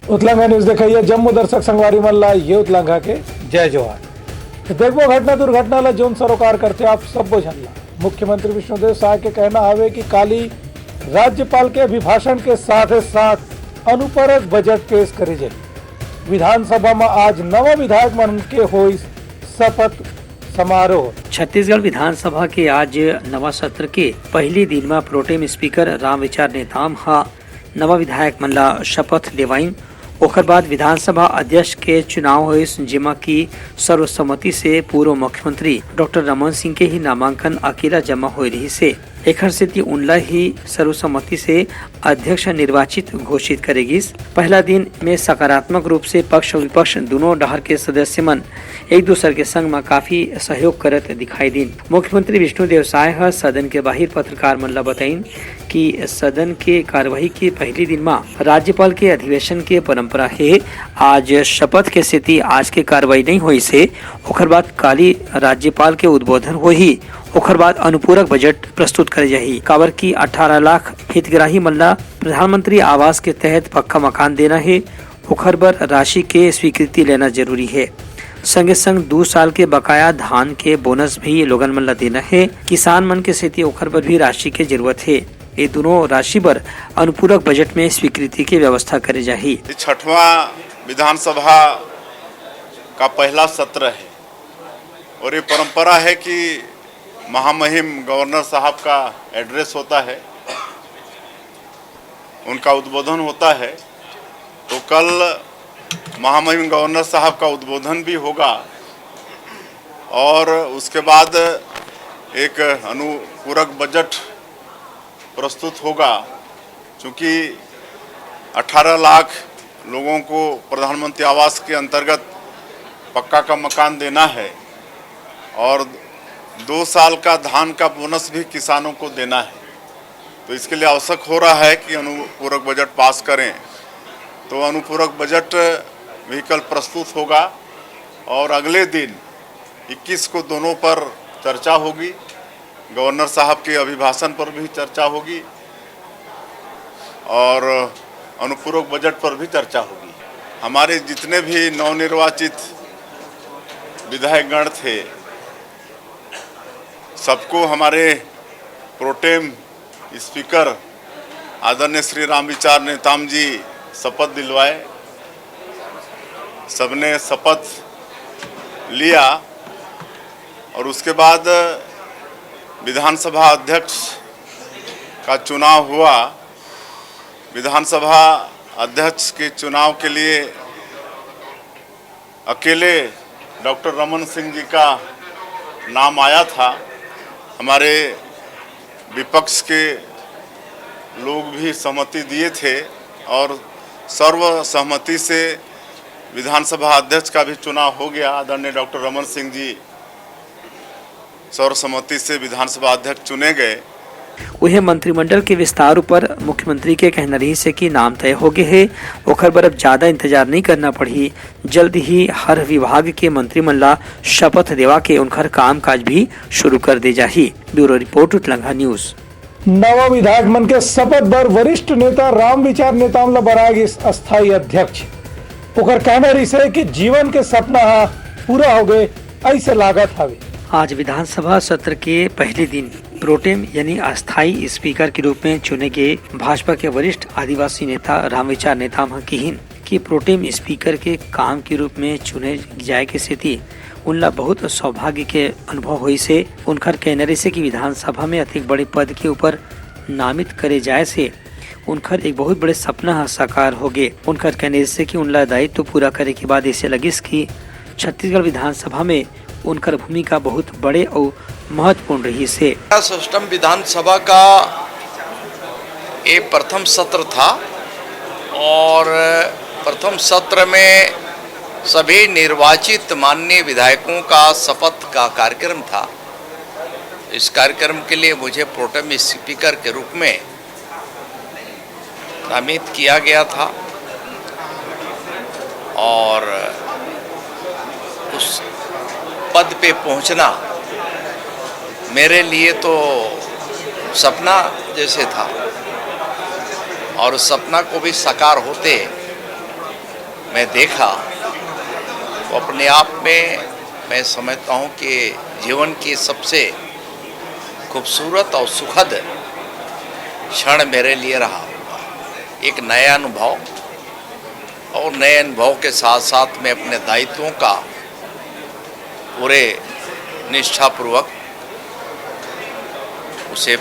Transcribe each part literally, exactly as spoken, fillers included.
उतलंघा news देखइया जम्मो दर्शक संगवारी मन ला ये उतलंघा के जय जोहार। तो देखबो घटना दुर्घटना ला जोन सरोकार करथे आप सब्बो झन ला। मुख्यमंत्री विष्णुदेव साय के कहना हवे कि काली राज्यपाल के अभिभाषण के साथ साथ अनुपूरक बजट पेश करे जाही। विधानसभा म आज नवा विधायक मन के होइस शपथ समारोह। छत्तीसगढ़ विधानसभा के आज नवा सत्र के पहली दिन म प्रोटेम स्पीकर रामविचार नेताम ह नवा विधायक मन ला शपथ देवाइन। ओखर बाद विधानसभा अध्यक्ष के चुनाव होइस, जेमा कि सर्वसम्मति से पूर्व मुख्यमंत्री डॉक्टर रमन सिंह के ही नामांकन अकेला जमा होए रहिस हे। एखर सेती उनला ही सर्वसम्मति से अध्यक्ष निर्वाचित घोषित करे गिस। पहला दिन में सकारात्मक रूप से पक्ष अउ विपक्ष दूनों डहर के सदस्य मन एक दूसर के संग म काफी सहयोग करत दिखाई दिन। मुख्यमंत्री विष्णुदेव साय ह सदन के बाहिर पत्रकार मन ल बताइन कि सदन के कार्यवाही के पहली दिन म राज्यपाल के अधिवेशन के परंपरा हे। आज शपथ के सेती आज के कार्यवाही नइ होइस हे। ओखर बाद काली राज्यपाल के उद्बोधन होही, ओखर बाद अनुपूरक बजट प्रस्तुत करे जाही, काबर कि अठारह लाख हितग्राही मन ल प्रधानमंत्री आवास के तहत पक्का मकान देना हे, ओखर बर राशि के स्वीकृति लेना जरूरी हे। संगे संग दू साल के बकाया धान के बोनस भी लोगन मन ल देना हे। किसान मन के सेती ओखर बर भी राशि के जरूरत हे। ये दूनों राशि बर अनुपूरक बजट में स्वीकृति के व्यवस्था करे जाही। ये छठवां विधानसभा का पहला सत्र है और ये परंपरा है कि महामहिम गवर्नर साहब का एड्रेस होता है, उनका उद्बोधन होता है। तो कल महामहिम गवर्नर साहब का उद्बोधन भी होगा और उसके बाद एक अनुपूरक बजट प्रस्तुत होगा। चूँकि अठारह लाख लोगों को प्रधानमंत्री आवास के अंतर्गत पक्का का मकान देना है और दो साल का धान का बोनस भी किसानों को देना है, तो इसके लिए आवश्यक हो रहा है कि अनुपूरक बजट पास करें। तो अनुपूरक बजट भी कल प्रस्तुत होगा और अगले दिन इक्कीस को दोनों पर चर्चा होगी। गवर्नर साहब के अभिभाषण पर भी चर्चा होगी और अनुपूरक बजट पर भी चर्चा होगी। हमारे जितने भी नवनिर्वाचित विधायकगण थे, सबको हमारे प्रोटेम स्पीकर आदरणीय श्री रामविचार नेताम जी शपथ दिलवाए। सबने शपथ लिया और उसके बाद विधानसभा अध्यक्ष का चुनाव हुआ। विधानसभा अध्यक्ष के चुनाव के लिए अकेले डॉक्टर रमन सिंह जी का नाम आया था। हमारे विपक्ष के लोग भी सहमति दिए थे और सर्वसहमति से विधानसभा अध्यक्ष का भी चुनाव हो गया। आदरणीय डॉक्टर रमन सिंह जी सर्वसम्मति से विधानसभा अध्यक्ष चुने गए। उहे मंत्रिमंडल के विस्तार ऊपर मुख्यमंत्री के कहना रहिस हे कि नाम तय हो गे हे, ओखर बर अब ज्यादा इंतजार नइ करना पड़ही। जल्द ही हर विभाग के मंत्री मन ला शपथ देवा के उनखर कामकाज भी शुरू कर दे जाही। Bureau report, Utlangha news. नवा विधायक मन के शपथ बर वरिष्ठ नेता रामविचार नेताम ला बनाए गिस अस्थायी अध्यक्ष। ओकर कहना रहिस हे कि जीवन के सपना ह पूरा हो गे, अइसे लागत हवे। आज विधानसभा सत्र के पहले दिन प्रोटेम यानी अस्थायी स्पीकर के रूप में चुने गे भाजपा के वरिष्ठ आदिवासी नेता रामविचार नेताम ह किहिन कि प्रोटेम स्पीकर के काम के रूप में चुने जाए के सेती उनला बहुत सौभाग्य के अनुभव होइस हे। उनखर कहना रहिस हे कि विधानसभा में अतेक बड़े पद के ऊपर नामित करे जाए से उनखर एक बहुत बड़े सपना ह साकार हो गे। उनखर कहना रहिस हे कि उनला दायित्व पूरा करे के बाद ऐसे लगिस कि छत्तीसगढ़ विधानसभा में उनकर भूमिका बहुत बड़े अउ महत्वपूर्ण रहिस हे। अष्टम विधानसभा का ये प्रथम सत्र था और प्रथम सत्र में सभी निर्वाचित माननीय विधायकों का शपथ का कार्यक्रम था। इस कार्यक्रम के लिए मुझे प्रोटेम स्पीकर के रूप में नामित किया गया था और उस पद पे पहुंचना मेरे लिए तो सपना जैसे था और उस सपना को भी साकार होते मैं देखा, तो अपने आप में मैं समझता हूँ कि जीवन की सबसे खूबसूरत और सुखद क्षण मेरे लिए रहा होगा। एक नया अनुभव, और नए अनुभव के साथ साथ मैं अपने दायित्वों का पूरे निष्ठापूर्वक उसे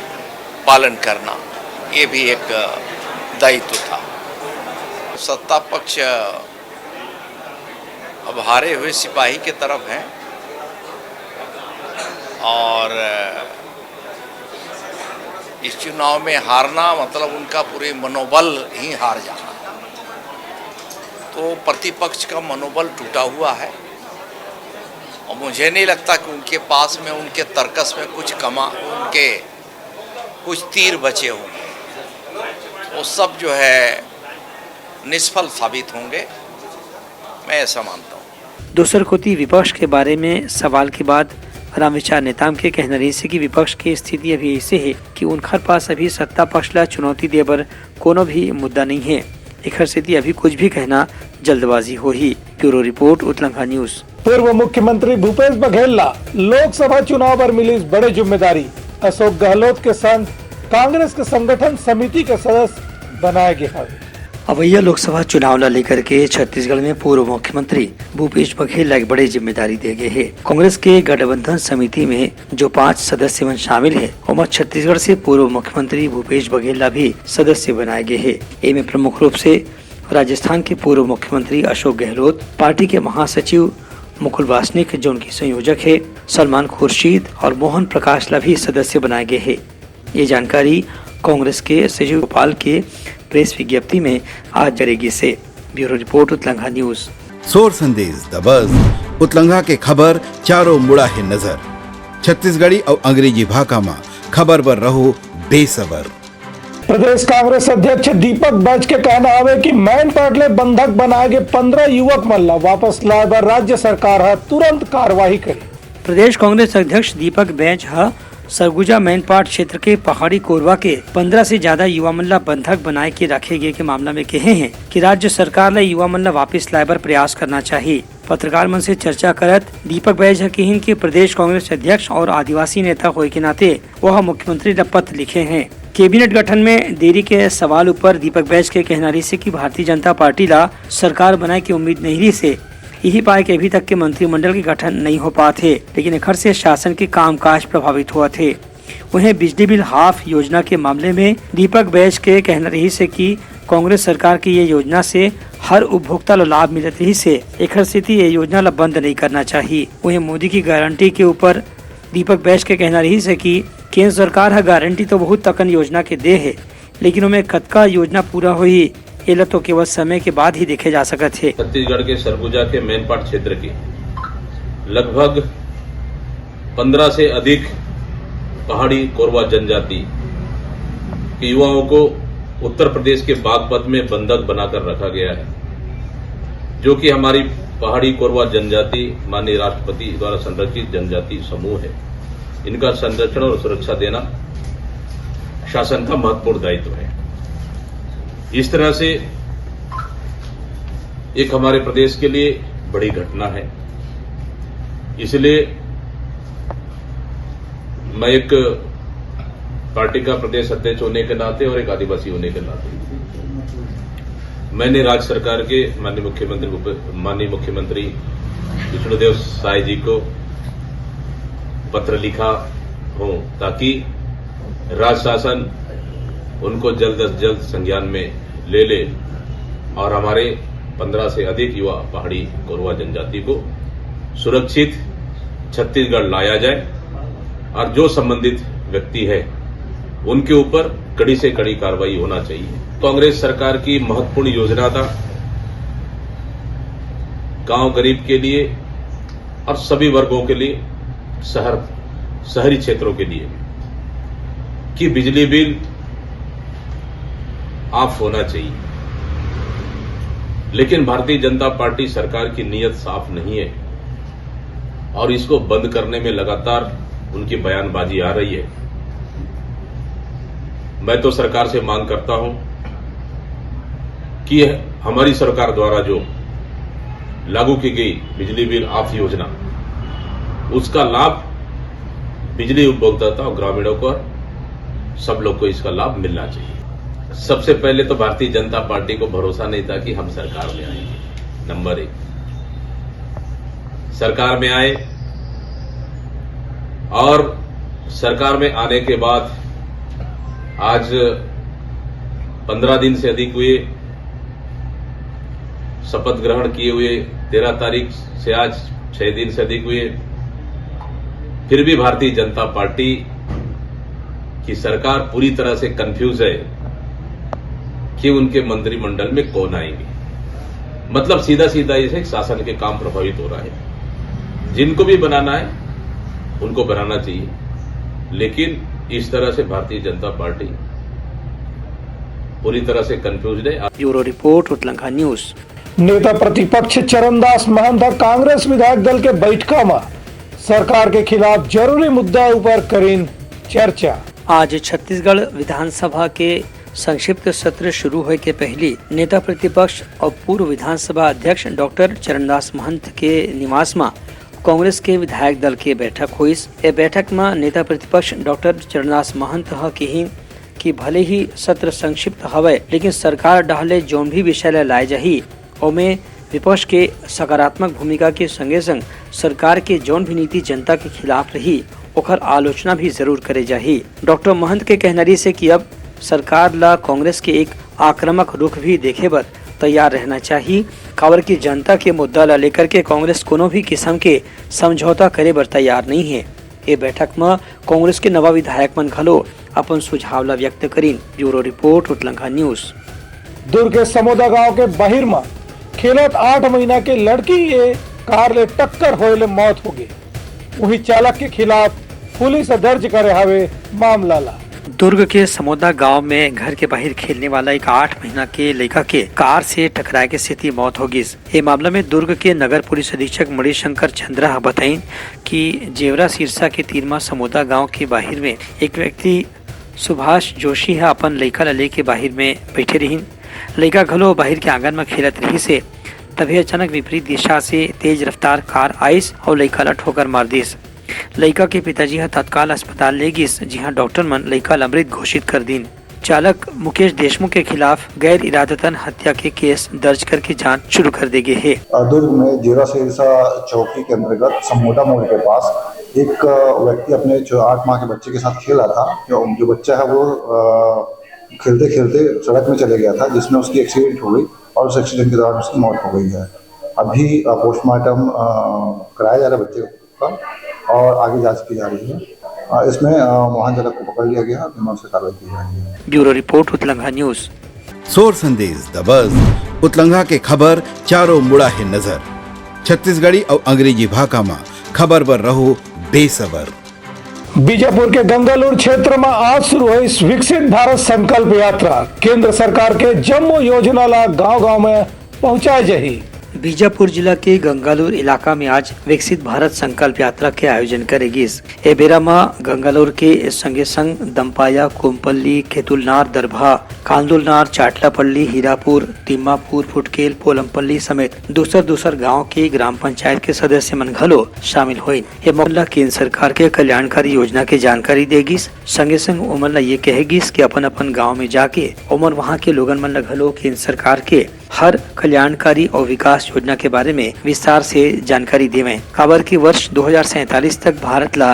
पालन करना, ये भी एक दायित्व था। सत्ता पक्ष अब हारे हुए सिपाही के तरफ है, और इस चुनाव में हारना मतलब उनका पूरे मनोबल ही हार जाना। तो प्रतिपक्ष का मनोबल टूटा हुआ है, और मुझे नहीं लगता कि उनके पास में, उनके तर्कस में कुछ कमा उनके कुछ तीर बचे होंगे, वो सब जो है निष्फल साबित होंगे, मैं ऐसा मानता हूँ। दूसर कोति विपक्ष के बारे में सवाल के बाद रामविचार नेताम के कहना रहिस हे कि विपक्ष के स्थिति अभी ऐसे हे कि उनखर पास अभी सत्ता पक्ष ला चुनौती दे बर कोनो भी मुद्दा नहीं हे। एखर सेती अभी कुछ भी कहना जल्दबाजी होही। Bureau report, Utlangha news. पूर्व मुख्यमंत्री भूपेश बघेल ला लोकसभा चुनाव बर मिलिस बड़े जिम्मेदारी। अशोक गहलोत के संग कांग्रेस के संगठन समिति के सदस्य बनाए गे हवे। अवैया लोकसभा चुनाव ला लेकर के छत्तीसगढ़ में पूर्व मुख्यमंत्री भूपेश बघेल ला एक बड़े जिम्मेदारी दे गे हे। कांग्रेस के गठबंधन समिति में जो पांच सदस्य मन शामिल हे, ओमा छत्तीसगढ़ से पूर्व मुख्यमंत्री भूपेश बघेल ला भी सदस्य बनाए गे हे। एमे प्रमुख रूप से राजस्थान के पूर्व मुख्यमंत्री अशोक गहलोत, पार्टी के महासचिव मुकुल वासनिक, जो उनके संयोजक हे, सलमान खुर्शीद और मोहन प्रकाश ला भी सदस्य बनाए गे हे। ये जानकारी कांग्रेस के सचिव भोपाल के प्रेस विज्ञप्ति में आज जारी गिस हे। Bureau report, Utlangha news. सोर संदेश दबस, उतलंघा के खबर चारों मुड़ा हे नजर। छत्तीसगढ़ी अउ अंग्रेजी भाखा म खबर बर रहो बेसबर। प्रदेश कांग्रेस अध्यक्ष दीपक बैज के कहना हवे कि मैनपाट ले बंधक बनाए गे पंद्रह युवक मन ला वापस लाए बर राज्य सरकार ह तुरंत कार्रवाई करे। प्रदेश कांग्रेस अध्यक्ष दीपक बैज ह सरगुजा मैनपाट क्षेत्र के पहाड़ी कोरवा के पंद्रह से ज्यादा युवा मन ला बंधक बनाए के रखे गे के मामला में कहे हे कि राज्य सरकार ला युवा मन ला वापस लाए बर प्रयास करना चाही। पत्रकार मन से चर्चा करत दीपक बैज ह किहिन कि प्रदेश कांग्रेस अध्यक्ष और आदिवासी नेता होए के नाते वह मुख्यमंत्री ला पत्र लिखे हे। कैबिनेट गठन में देरी के सवाल ऊपर दीपक बैज के कहना रहिस हे कि भारतीय जनता पार्टी ला सरकार बनाए के उम्मीद नहीं रहिस हे, यही पाए के अभी तक के मंत्रिमंडल के गठन नहीं हो पात हे, लेकिन एखर से शासन के कामकाज प्रभावित होवत हे। वहीं बिजली बिल हाफ योजना के मामले में दीपक बैज के कहना रहिस हे कि कांग्रेस सरकार की ये योजना से हर उपभोक्ता ला लाभ मिलत रहिस हे, एखर सेती ये योजना ला बंद नहीं करना चाहिए। वहीं मोदी की गारंटी के ऊपर दीपक बैज के कहना रहिस हे कि केंद्र सरकार ह गारंटी तो बहुत तकन योजना के दे हे, लेकिन ओमे कतका योजना पूरा होही, एला तो केवल समय के बाद ही देखे जा सकत हे। छत्तीसगढ़ के सरगुजा के मैनपाट क्षेत्र के लगभग पंद्रह से अधिक पहाड़ी कोरवा जनजाति के युवाओं को उत्तर प्रदेश के बागपत में बंधक बनाकर रखा गया है, जो कि हमारी पहाड़ी कोरवा जनजाति माननीय राष्ट्रपति द्वारा संरक्षित जनजाति समूह है। इनका संरक्षण और सुरक्षा देना शासन का महत्वपूर्ण दायित्व है। इस तरह से एक हमारे प्रदेश के लिए बड़ी घटना है। इसलिए मैं एक पार्टी का प्रदेश अध्यक्ष होने के नाते और एक आदिवासी होने के नाते मैंने राज्य सरकार के माननीय मुख्यमंत्री भूपे-, माननीय मुख्यमंत्री विष्णुदेव साय जी को पत्र लिखा हूं, ताकि राज्य शासन उनको जल्द से जल्द संज्ञान में ले ले और हमारे पंद्रह से अधिक युवा पहाड़ी कोरवा जनजाति को सुरक्षित छत्तीसगढ़ लाया जाए और जो संबंधित व्यक्ति है उनके ऊपर कड़ी से कड़ी कार्रवाई होना चाहिए। कांग्रेस सरकार की महत्वपूर्ण योजना था गांव गरीब के लिए और सभी वर्गों के लिए, शहर, शहरी क्षेत्रों के लिए कि बिजली बिल हाफ होना चाहिए, लेकिन भारतीय जनता पार्टी सरकार की नीयत साफ नहीं है और इसको बंद करने में लगातार उनकी बयानबाजी आ रही है। मैं तो सरकार से मांग करता हूं कि हमारी सरकार द्वारा जो लागू की गई बिजली बिल ऑफ योजना, उसका लाभ बिजली उपभोक्ता और ग्रामीणों को, सब लोग को इसका लाभ मिलना चाहिए। सबसे पहले तो भारतीय जनता पार्टी को भरोसा नहीं था कि हम सरकार में आएंगे। नंबर एक, सरकार में आए और सरकार में आने के बाद आज पन्द्रह दिन से अधिक हुए, शपथ ग्रहण किए हुए तेरह तारीख से आज छह दिन से अधिक हुए, फिर भी भारतीय जनता पार्टी की सरकार पूरी तरह से कंफ्यूज है कि उनके मंत्रिमंडल में कौन आएंगे। मतलब सीधा सीधा इसे शासन के काम प्रभावित हो रहा है। जिनको भी बनाना है उनको बनाना चाहिए, लेकिन इस तरह से भारतीय जनता पार्टी पूरी तरह से कंफ्यूज है। Bureau report, उतलंघा news। नेता प्रतिपक्ष चरणदास महंत ह कांग्रेस विधायक दल के बैठका म सरकार के खिलाफ जरूरी मुद्दा ऊपर करिन चर्चा। आज छत्तीसगढ़ विधानसभा के संक्षिप्त सत्र शुरू होए के पहली नेता प्रतिपक्ष और पूर्व विधानसभा अध्यक्ष डॉक्टर चरणदास महंत के निवास म कांग्रेस के विधायक दल के बैठक होइस। ए बैठक म नेता प्रतिपक्ष डॉक्टर चरणदास महंत ह किहिन कि भले ही सत्र संक्षिप्त हवय, लेकिन सरकार डहार ले जौन भी विषय ल लाए जाही, ओमे विपक्ष के सकारात्मक भूमिका के संगे संग सरकार के जौन भी नीति जनता के खिलाफ रही, ओकर आलोचना भी जरूर करे जाही। डॉक्टर महंत के कहना रहिस हे कि अब सरकार ला कांग्रेस के एक आक्रामक रुख भी देखे बर तैयार रहना चाही, काबर कि जनता के मुद्दा ला लेकर के कांग्रेस कोनो भी किसम के समझौता करे बर तैयार नहीं हे। ए बैठक म कांग्रेस के नवा विधायक मन घलो अपन सुझाव ला व्यक्त करिन। Bureau report, उतलंघा news। दुर्ग के समोदा गांव के बाहिर म खेलत आठ महीना के लड़की के कार ले टक्कर होए ले मौत हो गई। वहीं चालक के खिलाफ पुलिस ह दर्ज करे हवे मामला ला। दुर्ग के समोदा गांव में घर के बाहर खेलने वाला एक आठ महीना के लइका के कार से टकराए के सेती मौत हो गिस। ये मामला में दुर्ग के नगर पुलिस अधीक्षक मणिशंकर चंद्रा ह बताइन कि जेवरा सिरसा के तीर म समोदा गांव के बाहिर में एक व्यक्ति सुभाष जोशी ह अपन लइका ल लेके बाहिर में बैठे रहिन। लइका घलो बाहिर के आंगन म खेलत रहिस हे, तभी अचानक विपरीत दिशा से तेज रफ्तार कार आइस अउ लइका ल ठोकर मार दिस। लइका के पिताजी ह तत्काल अस्पताल ले गिस, जिहां डॉक्टर मन लइका ल मृत घोषित कर दीन। चालक मुकेश देशमुख के खिलाफ गैर इरादतन हत्या के केस दर्ज करके जांच शुरू कर दे गे हे। दुर्ग में जेवरा सिरसा चौकी के अंतर्गत समोदा मोड़ के पास एक व्यक्ति अपने जो आठ माह के बच्चे के साथ खेल रहा था। जो, जो बच्चा है वो अ, खेलते खेलते सड़क में चले गया था, जिसमें उसकी एक्सीडेंट हो गई और उस एक्सीडेंट के दौरान उसकी मौत हो गई है। अभी अ, पोस्टमार्टम अ, कराया जा रहा है बच्चे का और आगे जांच की जा रही है। अ, इसमें अ, वाहन चालक को पकड़ लिया गया है, कानून से कार्रवाई की जा रही है। Bureau report, उतलंघा news। सोर संदेश दबस, उतलंघा के खबर चारों मुड़ा हे नजर। छत्तीसगढ़ी अउ अंग्रेजी भाखा म खबर बर रहो बेसबर। बीजापुर के गंगालूर क्षेत्र म आज शुरू होइस विकसित भारत संकल्प यात्रा। केंद्र सरकार के जम्मो योजना ला गांव-गांव में पहुंचाए जाही। बीजापुर जिला के गंगालूर इलाका में आज विकसित भारत संकल्प यात्रा के आयोजन करे गिस। ए बेरा म गंगालूर के संगे संग दम्पाया, कोमपल्ली, केतुलनार, दरभा, कांदुलनार, चाटलापल्ली, हीरापुर, तिम्मापुर, फुटकेल, पोलमपल्ली समेत दूसर दूसर गांव के ग्राम पंचायत के सदस्य मन घलो शामिल होइन। ये मौका ला केंद्र सरकार के कल्याणकारी योजना के जानकारी दे गिस। संगे संग ओमन ला ये कहे गिस कि अपन अपन गांव में जाके ओमन वहां के लोगन मन ला घलो केंद्र सरकार के हर कल्याणकारी और विकास योजना के बारे में विस्तार से जानकारी देवें, काबर कि वर्ष दो हज़ार सैंतालीस तक भारत ला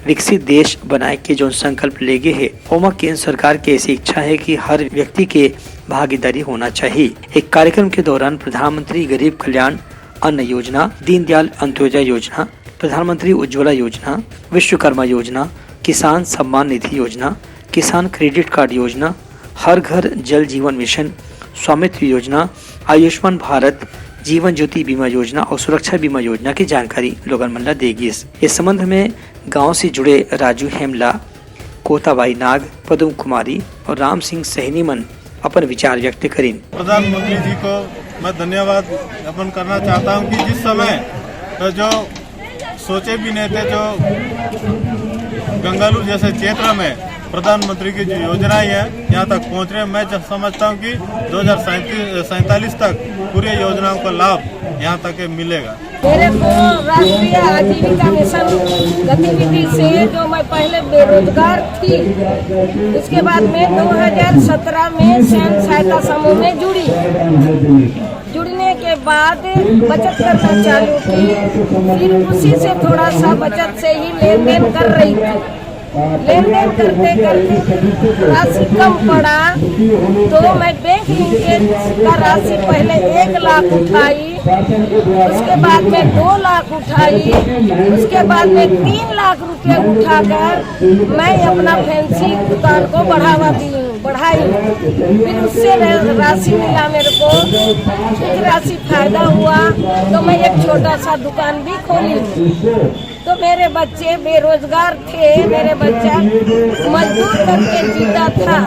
विकसित देश बनाए के जोन संकल्प ले गे हे, ओमा केंद्र सरकार के ऐसी इच्छा है कि हर व्यक्ति के भागीदारी होना चाहिए। एक कार्यक्रम के दौरान प्रधानमंत्री गरीब कल्याण अन्न योजना, दीनदयाल अंत्योदय योजना, प्रधानमंत्री उज्ज्वला योजना, विश्वकर्मा योजना, किसान सम्मान निधि योजना, किसान क्रेडिट कार्ड योजना, हर घर जल जीवन मिशन, स्वामित्व योजना, आयुष्मान भारत, जीवन ज्योति बीमा योजना और सुरक्षा बीमा योजना की जानकारी लोगन मन ला दे गिस। इस संबंध में गांव से जुड़े राजू हेमला, कोताबाई नाग, पदम कुमारी और राम सिंह सहनी मन अपन विचार व्यक्त करिन। प्रधानमंत्री जी को मैं धन्यवाद ज्ञापन करना चाहता हूं कि जिस समय जो सोचे भी नहीं थे, जो गंगालूर जैसे क्षेत्र में प्रधानमंत्री की जो योजनाएं हैं, यहाँ तक पहुँच रहे हैं। मैं जब समझता हूँ कि दो हज़ार सैंतालीस तक पूरी योजनाओं का लाभ यहाँ तक मिलेगा। मेरे को राष्ट्रीय आजीविका मिशन गतिविधि से, जो मैं पहले बेरोजगार थी, उसके बाद में दो हज़ार सत्रह में स्वयं सहायता समूह में जुड़ी। जुड़ने के बाद बचत करना चालू की, फिर उसी से थोड़ा सा बचत से ही लेन देन कर रही थी। लेन देन करते करते राशि कम पड़ा, तो मैं बैंक लिंकेज का राशि पहले एक लाख उठाई, उसके बाद में दो लाख उठाई, उसके बाद में तीन लाख रुपए उठाकर मैं अपना फैंसी दुकान को बढ़ावा दी हूँ, बढ़ाई हूँ। फिर उससे रा-, राशि मिला मेरे को, कुछ राशि फायदा हुआ, तो मैं एक छोटा सा दुकान भी खोली हूँ। तो मेरे बच्चे बेरोजगार थे, मेरे बच्चा मजदूर करके जीता था,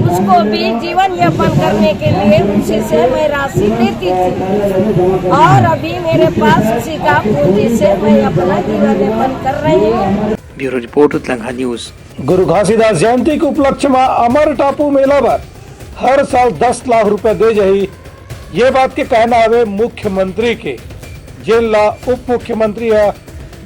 उसको भी जीवन यापन करने के लिए उसी से मैं राशि लेती थी, और अभी मेरे पास उसी का पूंजी से मैं अपना जीवन यापन कर रही हूँ। Bureau report, Utlangha news. Guru Ghasidas जयंती के उपलक्ष्य म अमर टापू मेला बर हर साल दस लाख रुपए दे जाही, ये बात के कहना हवे मुख्यमंत्री के, जेन ला उप मुख्यमंत्री ह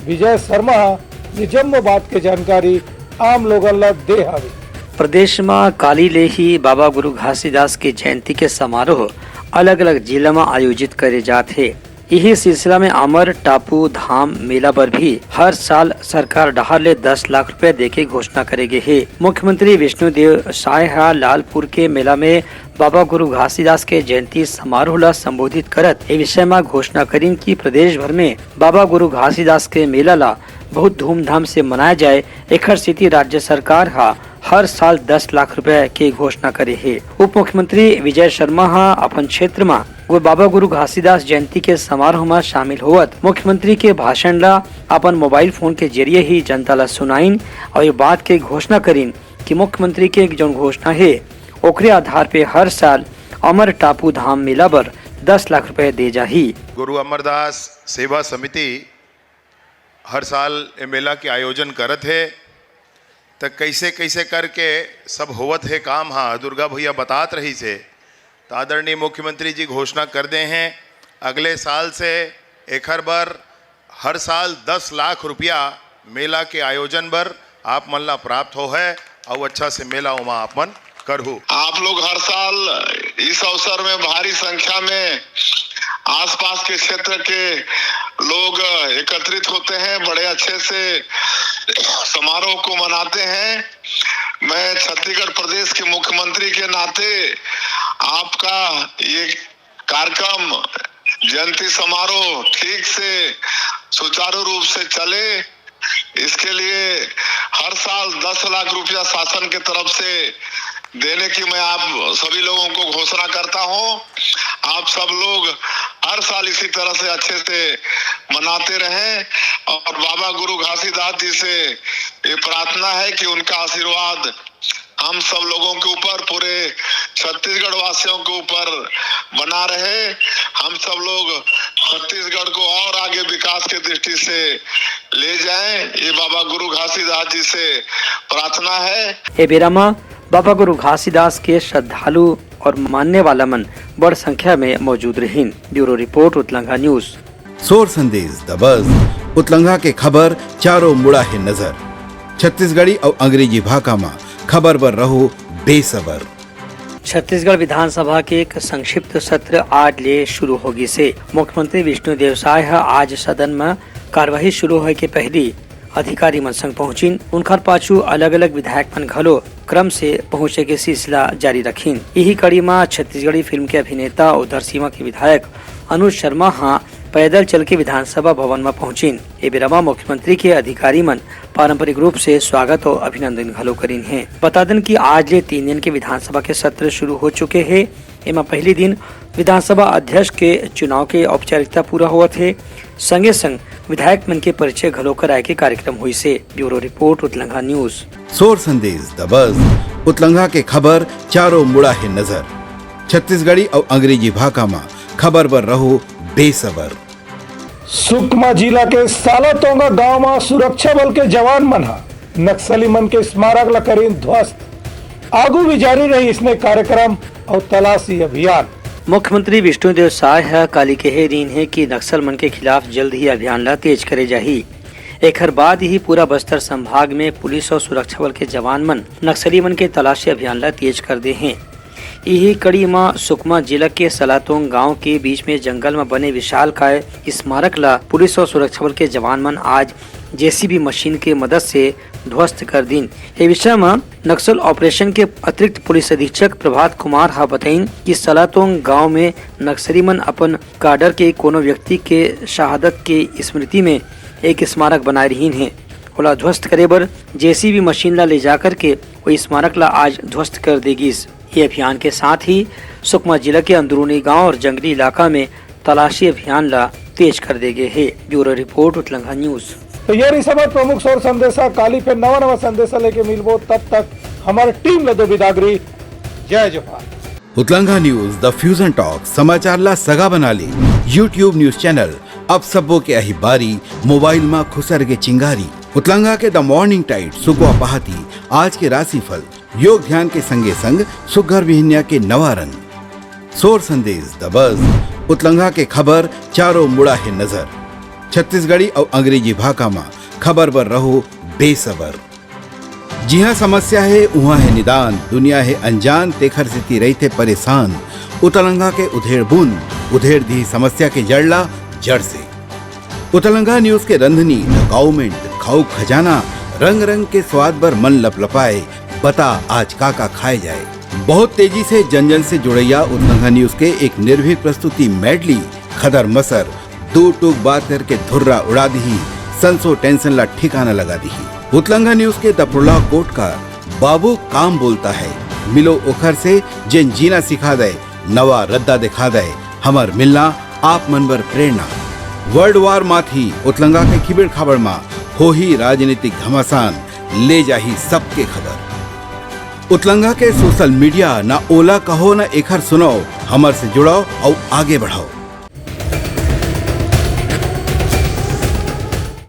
विजय शर्मा ह निजम्मो बात के जानकारी आम लोगन ला दे हवे। प्रदेश म काली ले ही बाबा गुरु घासीदास के जयंती के समारोह अलग-अलग जिला म आयोजित करे जात हे। इही सिलसिला में अमर टापू धाम मेला बर भी हर साल सरकार डहार ले दस लाख रुपया देके घोषणा करे गे हे। मुख्यमंत्री विष्णुदेव साय ह लालपुर के मेला में बाबा गुरु घासीदास के जयंती समारोह ला संबोधित करत ए विषय म घोषणा करिन कि प्रदेश भर में बाबा गुरु घासीदास के मेला ला बहुत धूमधाम से मनाया जाए, एखर सेती राज्य सरकार ह हर साल दस लाख रुपए के घोषणा करे हे। उप मुख्यमंत्री विजय शर्मा ह अपन क्षेत्र म गु-, बाबा गुरु घासीदास जयंती के समारोह म शामिल होवत मुख्यमंत्री के भाषण ला अपन मोबाइल फोन के जरिए ही जनता ला सुनाइन और ये बात के घोषणा करिन कि मुख्यमंत्री के जौन घोषणा हे, ओकरे आधार पे हर साल अमर टापू धाम मेला बर दस लाख रुपए दे जाही। गुरु अमरदास सेवा समिति हर साल ए मेला के आयोजन करत हे, त कइसे कइसे करके सब होवत हे काम हा, दुर्गा भैया बतात रहिस हे। त आदरणीय मुख्यमंत्री जी घोषणा कर दे हैं, अगले साल से एखर बर हर साल दस लाख रुपया मेला के आयोजन बर आप मन ला प्राप्त होहय अउ अच्छा से मेला ओमा आप मन करहू। आप लोग हर साल इस अवसर में भारी संख्या में आसपास के क्षेत्र के लोग एकत्रित होते हैं, बड़े अच्छे से समारोह को मनाते हैं। मैं छत्तीसगढ़ प्रदेश के मुख्यमंत्री के नाते आपका ये कार्यक्रम, जयंती समारोह ठीक से सुचारू रूप से चले, इसके लिए हर साल दस लाख रुपया शासन के तरफ से देने की मैं आप सभी लोगों को घोषणा करता हूँ। आप सब लोग हर साल इसी तरह से अच्छे से मनाते रहें और बाबा गुरु घासीदास जी से ये प्रार्थना है कि उनका आशीर्वाद हम सब लोगों के ऊपर, पूरे छत्तीसगढ़ वासियों के ऊपर बना रहे। हम सब लोग छत्तीसगढ़ को और आगे विकास की दृष्टि से ले जाएं, ये बाबा गुरु घासीदास जी से प्रार्थना है। ए बेरा म बाबा गुरु घासीदास के श्रद्धालु और मानने वाला मन बड़ संख्या में मौजूद रहिन। Bureau report, Utlangha news. सोर संदेश दबस, उतलंघा के खबर चारों मुड़ा हे नजर। छत्तीसगढ़ी अउ अंग्रेजी भाखा म खबर बर रहो बेसबर। छत्तीसगढ़ विधानसभा के एक संक्षिप्त सत्र आज ले शुरू हो गिस हे। मुख्यमंत्री विष्णुदेव साय ह आज सदन म कार्यवाही शुरू होए के पहिली अधिकारी मन संग पहुंचिन। उनखर पाछू अलग-अलग विधायक मन घलो क्रम से पहुंचे के सिलसिला जारी रखिन। इही कड़ी म छत्तीसगढ़ी फिल्म के अभिनेता अउ धरसींवा के विधायक अनुज शर्मा ह पैदल चल के विधानसभा भवन म पहुंचिन। ए बेरा म मुख्यमंत्री के अधिकारी मन पारंपरिक रूप से स्वागत अउ अभिनंदन घलो करिन हे। बता देन कि आज ले तीन दिन के विधानसभा के सत्र शुरू हो चुके हे। एमा पहली दिन विधानसभा अध्यक्ष के चुनाव के औपचारिकता पूरा होवत हे। संगे संग विधायक मन के परिचय घलो कराए के कार्यक्रम होइस हे। Bureau report, Utlangha news. सोर संदेश दबस, उतलंघा के खबर चारों मुड़ा हे नजर। छत्तीसगढ़ी अउ अंग्रेजी भाखा म खबर बर रहो बेसबर। सुकमा जिला के सालातोंगा गांव म सुरक्षा बल के जवान मन ह नक्सली मन के स्मारक ला करीन ध्वस्त। आगू भी जारी रही इसने कार्यक्रम अउ तलाशी अभियान। मुख्यमंत्री विष्णुदेव साय ह काली कहे रीन हे कि नक्सल मन के खिलाफ जल्द ही अभियान ला तेज करे जाही। एखर बाद ही पूरा बस्तर संभाग में पुलिस और सुरक्षा बल के जवान मन नक्सली मन के तलाशी अभियान ला तेज कर दे हें। इही कड़ी म सुकमा जिला के सलातोंग गांव के बीच में जंगल म बने विशालकाय स्मारक ला पुलिस और सुरक्षा बल के जवान मन आज जेसीबी मशीन के मदद से ध्वस्त कर दीन। ए विषय म नक्सल ऑपरेशन के अतिरिक्त पुलिस अधीक्षक प्रभात कुमार ह बताइन कि सलातोंग गांव में नक्सली मन अपन काडर के कोनो व्यक्ति के शहादत के स्मृति में एक स्मारक बनाए रहीन हे। ओला ध्वस्त करे बर जेसीबी मशीन ला ले जाकर के ओ स्मारक ला आज ध्वस्त कर दे गिस। ये अभियान के साथ ही सुकमा जिला के अंदरूनी गांव और जंगली इलाका में तलाशी अभियान ला तेज कर दे गए हे। Bureau report, Utlangha news. तो ये रही हमर प्रमुख शोर संदेशा। काली फिर नवा नवा संदेशा लेके मिलबो, तब तक हमर टीम ला दो बिदागरी। जय जोहार। उतलंघा न्यूज, द फ्यूजन टॉक, समाचार ला सगा बना ले। YouTube न्यूज चैनल, अब सबो के अही बारी, मोबाइल मा खुसर के चिंगारी। उतलंघा के द मॉर्निंग टाइड, सुकवा पहाती, आज के राशिफल, योग ध्यान के संगे संग सुग्घर बिहनिया के नवा रंग। शोर संदेश, द बज, उतलंघा के खबर, चारों मुड़ा हे नजर। छत्तीसगढ़ी अउ अंग्रेजी भाखा मा खबर बर रहो बेसबर। जिहाँ समस्या हे, उहाँ हे निदान, दुनिया हे अनजान, तेखर सेती रहिथे परेशान। उतलंघा के उधेड़ बुन, उधेड़ दिही समस्या के जड़ ला जड़ से। उतलंघा न्यूज के रंधनी, द काउमेंट, खाऊ खजाना, रंग रंग के स्वाद बर मन लपलपाए, बता आज का का खाए जाए। बहुत तेजी से जन जन से जुड़ैया उतलंघा न्यूज के एक निर्भीक प्रस्तुति मेडली, खदर मसर, दू टूक बात करके धुर्रा उड़ा दिही, संसो टेंशन ला ठिकाना लगा दिही। उतलंघा न्यूज के द प्रोलॉग कोटकार, बाबू काम बोलता है, मिलो ओखर से जेन जीना सिखा दे, नवा रद्दा दिखा दे, हमर मिलना आप मन बर प्रेरणा। वर्ल्ड वार माथी उतलंगा के खिबेड़ खाबड़ मा होही राजनीतिक घमासान, ले जाही सबके खबर। उतलंगा के सोशल मीडिया, ना ओला कहो ना एखर सुनाओ, हमर से जुड़ाओ अउ आगे बढ़ाओ।